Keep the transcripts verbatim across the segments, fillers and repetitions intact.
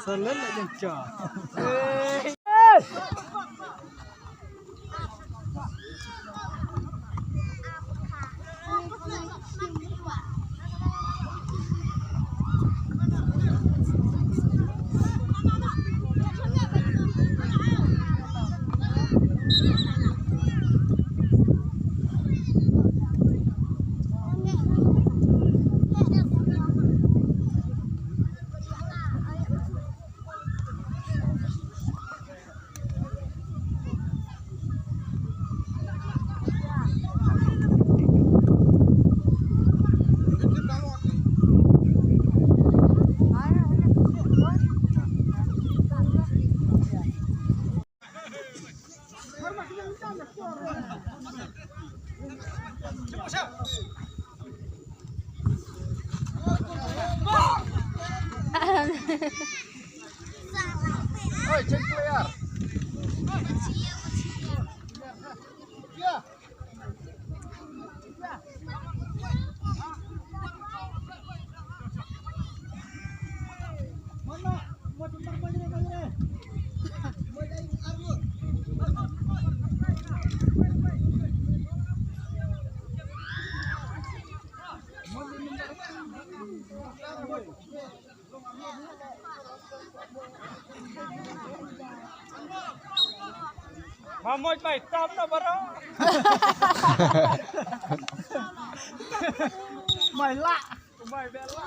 Salen la jeng cha. Mamoy bai tam na baro. Mai la. Mai bela.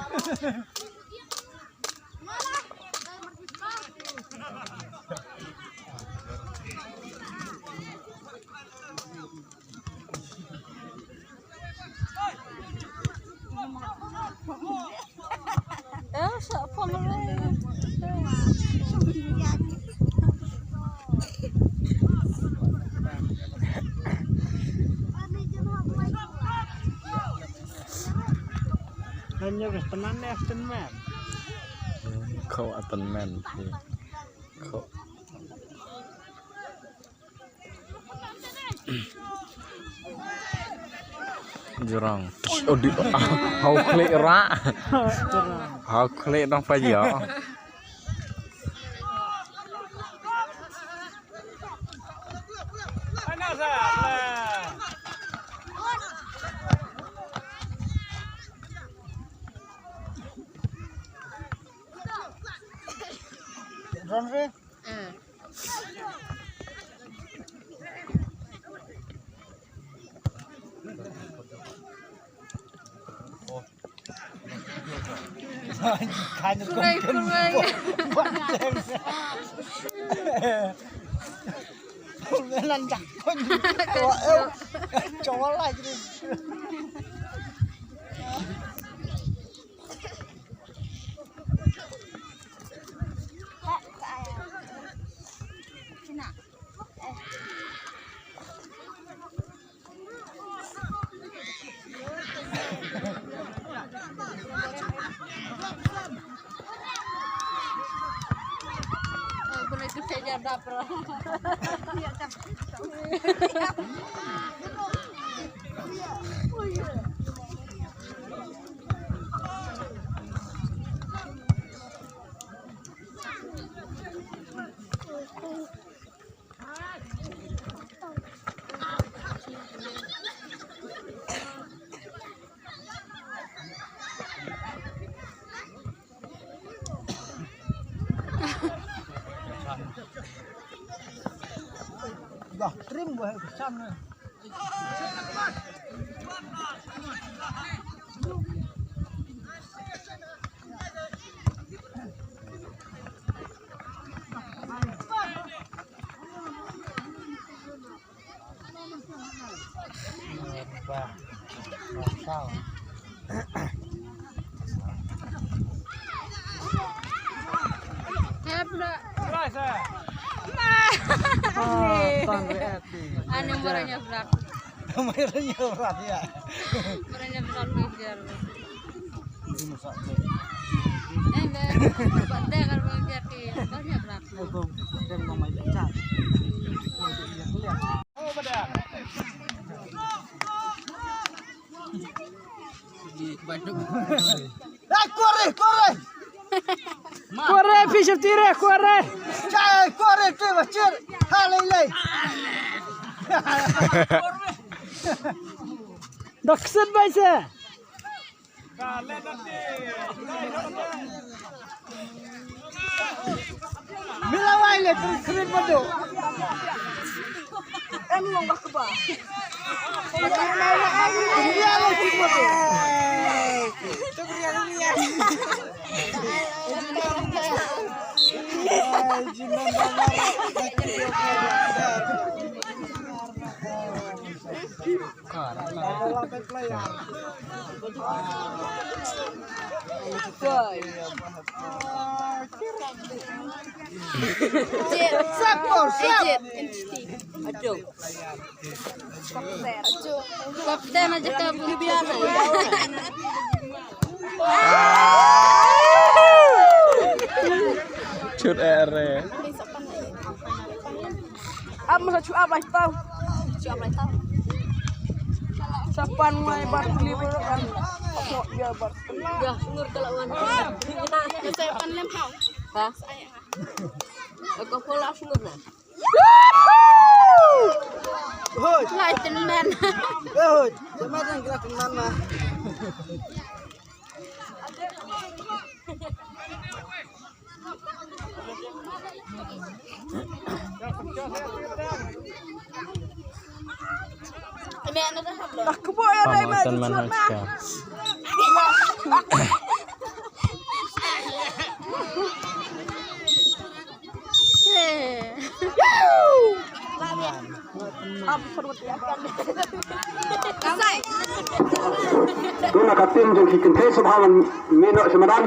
Hanya ke tenan ya, tenan. Kau tenan. Kau. Jurang. Oh, di, hau klik ra. Hau klik dong pa jia. Jurang re. Kurai, kurai. Dah trim buah kesan. Hep dah. Ane muranya berat. Muranya berat ya. Muranya berat nih biar. Ini masak. Eh, dah. Buat dah kalau belajar di banyak berat. Itu dia mau main pecah. Oh, pada. Di Bandung. Eh, keluar deh, keluar deh. Kwah re, phi shim ti re, kwah re. Chai, kwah re, te ba chir. Ha lei lei. Dak set bai se. Mila wai le, kri kri madu. Em long bak ba. Mila le kri madu. Kapten aja ka bibian. Chut ere. Am sa chu abai tau. Chu abai tau. Sapan ngai bar kli bar kan. Ko ya bar. Ya, ngur kalau wan. Ya, saya pan lem kau. Ha? Ko pola ngur na. Hoi. Lai ten men. Eh, hoi. Jama dan gerak teman mah. Ini anak dah. Dah kebok ya, Pama dah, Tan Man Hang Ska. Tuna ka tim jong ki kynthei sngewbha ban mih noh sha madan.